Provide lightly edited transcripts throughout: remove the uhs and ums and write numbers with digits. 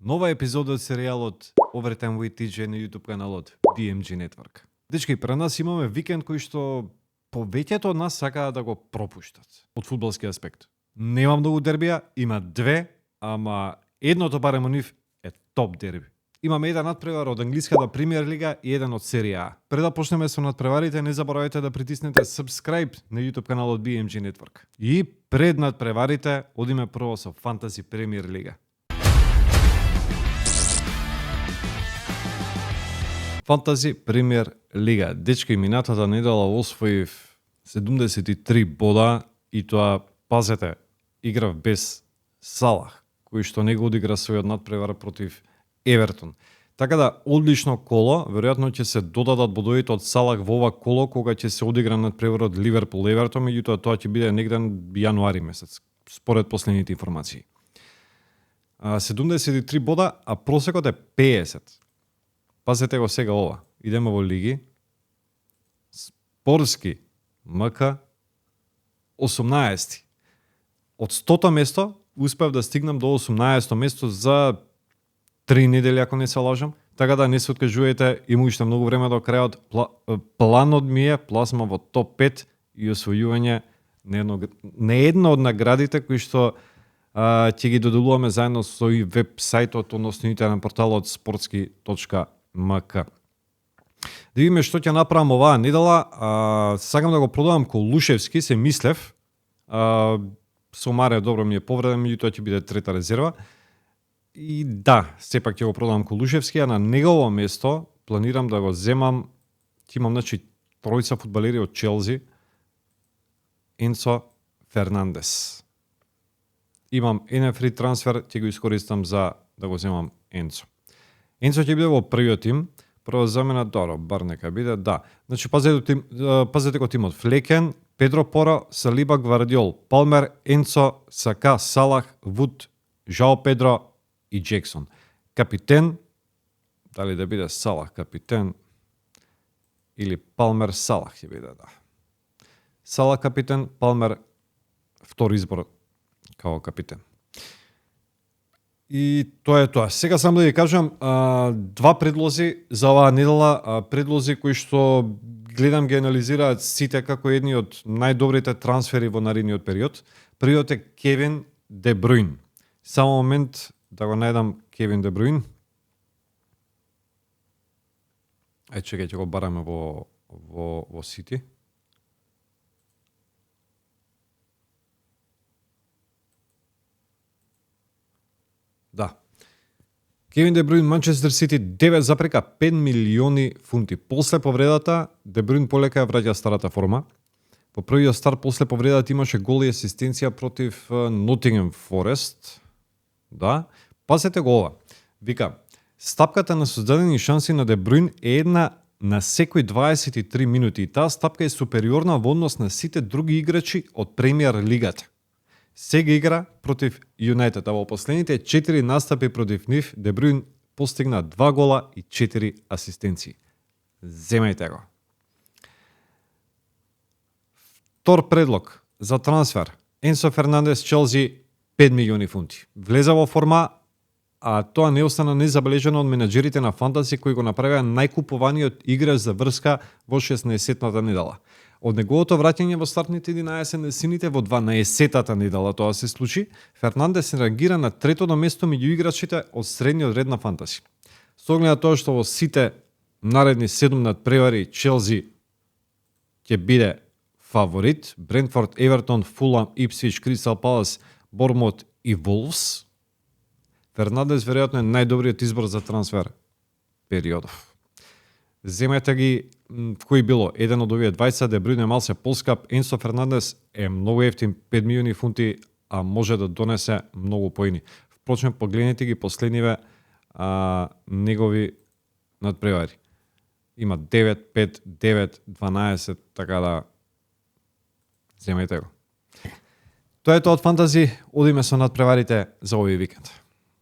Нова епизода од серијалот Overtime with TJ на YouTube каналот BMG Network. Дечки, пред нас имаме викенд кој што повеќето од нас сакаат да го пропуштат од фудбалски аспект. Нема многу дербија, има две, ама едното барем од нив е топ дерби. Имаме еден надпревар од англиската премиер лига и еден од серија А. Пред да почнеме со надпреварите, не заборавајте да притиснете subscribe на YouTube каналот BMG Network. И пред надпреварите, одиме прво со Фантази премиер лига. Фантази премиер лига. Дечки, минатата недела освоив 73 бода и тоа, пазете, играв без Салах, кој што не го одигра својот надпревар против Евертон. Така да, одлично коло, веројатно ќе се додадат бодовите од Салах во ова коло кога ќе се одигра надпреварот Ливерпул Евертон, меѓутоа тоа ќе биде негде јануари месец, според последните информации. 73 бода, а просекот е 50. Пазете го сега ова. Идеме во лиги. Спорски МК 18. Од 100-то место успев да стигнам до 18-то место за 3 недели, ако не се лажам. Така да не се откажувајте, има уште многу време до крајот. Планот ми е пласма во топ 5 и освојување на една од наградите кои што ќе ги доделуваме заедно со и веб сајтот, односно интернет порталот sportski.mk. Да видиме што ќе направам оваа недела. Сакам да го продавам Колушевски, се мислев. Сомаре добро ми е повреден, меѓутоа ќе биде трета резерва. И да, сепак ќе го продавам Колушевски, а на негово место планирам да го земам, ќе имам тројца фудбалери од Челси, Енцо Фернандес. Имам еден фри трансфер, ќе го искористам за да го земам Енцо. Енцо ќе биде во првиот тим, прва замена, добро, бар нека биде, да. Значи, пазете го тимот: Флекен, Педро Поро, Салиба, Гвардиол, Палмер, Енцо, Сака, Салах, Вуд, Жао Педро и Джексон. Капитен, дали да биде Салах капитен или Палмер Салах ќе биде, да. Салах капитен, Палмер втори избор као капитен. И тоа е тоа. Сега сам да ви кажам два предлози за оваа недела, предлози кои што гледам ги анализираат сите како едни од најдобрите трансфери во наредниот период. Првиот е Кевин Де Бруин. Само момент да го најдам Кевин Де Бруин. Чекај, ќе го бараме во Сити. Да. Кевин Де Бруин, Манчестер Сити, 9,5 милиони фунти. После повредата, Де Бруин полека ја враќа старата форма. По првиот старт после повредата имаше гол и асистенција против Нотингем Форест. Да. Пазете го ова. Вика, стапката на создадени шанси на Де Бруин е една на секој 23 минути и таа стапка е супериорна во однос на сите други играчи од премиер лигата. Сега игра против Юнайтед, а во последните 4 настапи против нив Де Бруин постигна 2 гола и 4 асистенции. Земајте го. Втор предлог за трансфер: Енсо Фернандес, Челси, 5 милиони фунти. Влеза во форма, а тоа не остана незабележано од менаџерите на фантази кои го направија најкупуваниот играч за врска во 16-тата недела. Од неговото враќање во стартните 11 на сините во 12-тата недела тоа се случи, Фернандес реагира на третото место меѓу играчите од средниот ред на фантази. Со оглед на тоа што во сите наредни 7 надпревари Челси ќе биде фаворит, Брентфорд, Евертон, Фулам, Ипсвич, Кристал Палас, Бормут и Волфс, Фернандес веројатно е најдобриот избор за трансфер периодов. Земете ги кој било еден од овие 20, Де Бруин е малце полскап, Енсо Фернандес е многу ефтин, 5 милиони фунти, а може да донесе многу поени. Впрочем, погледнете ги последниве негови надпревари. Има 9, 5, 9, 12, така да земете го. Тоа е тоа од фантази, одиме со надпреварите за овој викенд.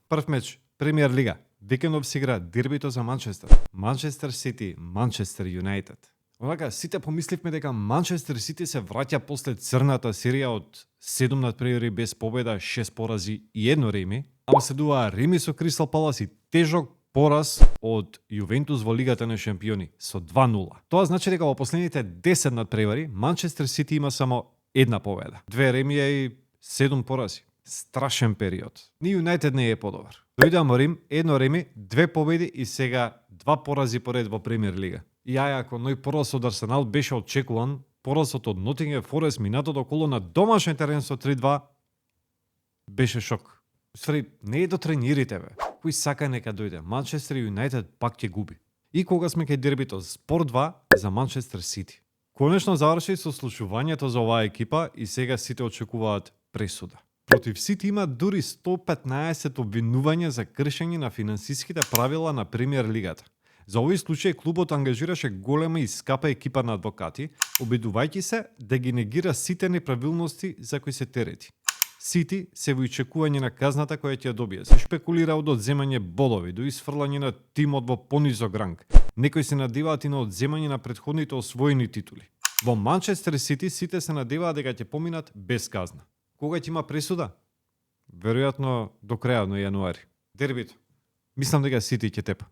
Прв меч, премиер лига. Викендов се игра дербито за Манчестер. Манчестер Сити, Манчестер Юнайтед. Онака, сите помисливме дека Манчестер Сити се враќа после црната серија од 7 надпревари без победа, 6 порази и 1 реми, ама следува реми со Кристал Палас и тежок пораз од Јувентус во Лигата на шампиони со 2-0. Тоа значи дека во последните 10 надпревари Манчестер Сити има само една победа, 2 ремија и 7 порази. Страшен период. Ни Юнайтед не е подобар. Дојдеа во Рим, едно реми, 2 победи и сега 2 порази поред во Премиер Лига. И ако ној пораз од Арсенал беше очекуван, поразот од Нотингем Форест минатото коло на домашен терен со 3-2 беше шок. Ствари, не е до тренирите, бе. Кој сака нека дојде. Манчестер и Юнайтед пак ќе губи. И кога сме кај дербито Спорт 2 за Манчестер Сити. Конечно заврши со слушувањето за оваа екипа и сега сите очекуваат пресуда. Против Сити има дури 115 обвинувања за кршење на финансиските правила на Премиер Лигата. За овој случај клубот ангажираше голема и скапа екипа на адвокати, обидувајќи се да ги негира сите неправилности за кои се терети. Сити се во очекување на казната која ќе ја добие. Се шпекулира од одземање бодови до исфрлање на тимот во понизок ранг. Некои се надеваат и на одземање на претходните освоени титули. Во Манчестер Сити сите се надеваат дека ќе поминат без казна. Кога ќе има пресуда? Веројатно до крајот на јануари. Дербито. Мислам дека Сити ќе тепа.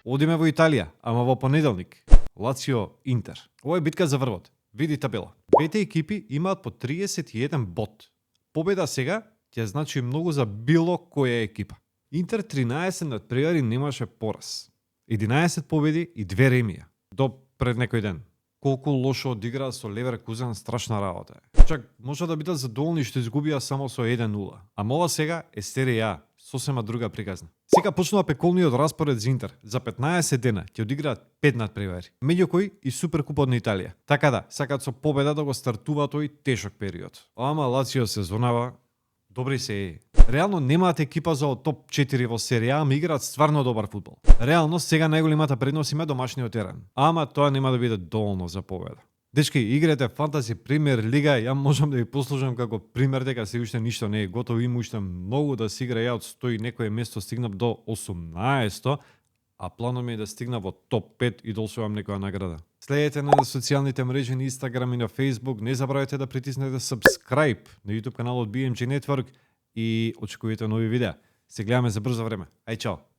Одиме во Италија, ама во понеделник. Лацио Интер. Ова е битка за врвот. Види табела. Двете екипи имаат по 31 бод. Победа сега ќе значи многу за било која екипа. Интер 13 надпревари немаше пораз. 11 победи и 2 ремија. До пред некој ден. Колку лошо одигра со Леверкузен, страшна работа е. Чак може да бидат задоволни што изгубија само со 1-0. Ама ова сега е Серија А, сосема друга приказна. Сега почнува пеколниот распоред за Интер. За 15 дена ќе одиграат 5 надпревари, меѓу кои и Суперкупот на Италија. Така да, сакаат со победа да го стартува тој тешок период. Ама Лацио сезонава добри се е. Реално немаат екипа за топ 4 во Серија, ама играат стварно добар фудбал. Реално сега најголемата предност има домашниот терен. Ама тоа нема да биде доволно за победа. Дечки, играте Фантази Премиер Лига, ја можам да ви послужам како пример дека се уште ништо не е готово, има уште многу да се игра. Ја од 100 и некое место стигнав до 18, а планот ми е да стигна во топ 5 и да освојам некоја награда. Следете на социјалните мрежи на Instagram и на Facebook, не забравяйте да притиснете subscribe на YouTube каналот BMG Network и очекувате нови видеа. Се гледаме за брзо време. Ај, чао!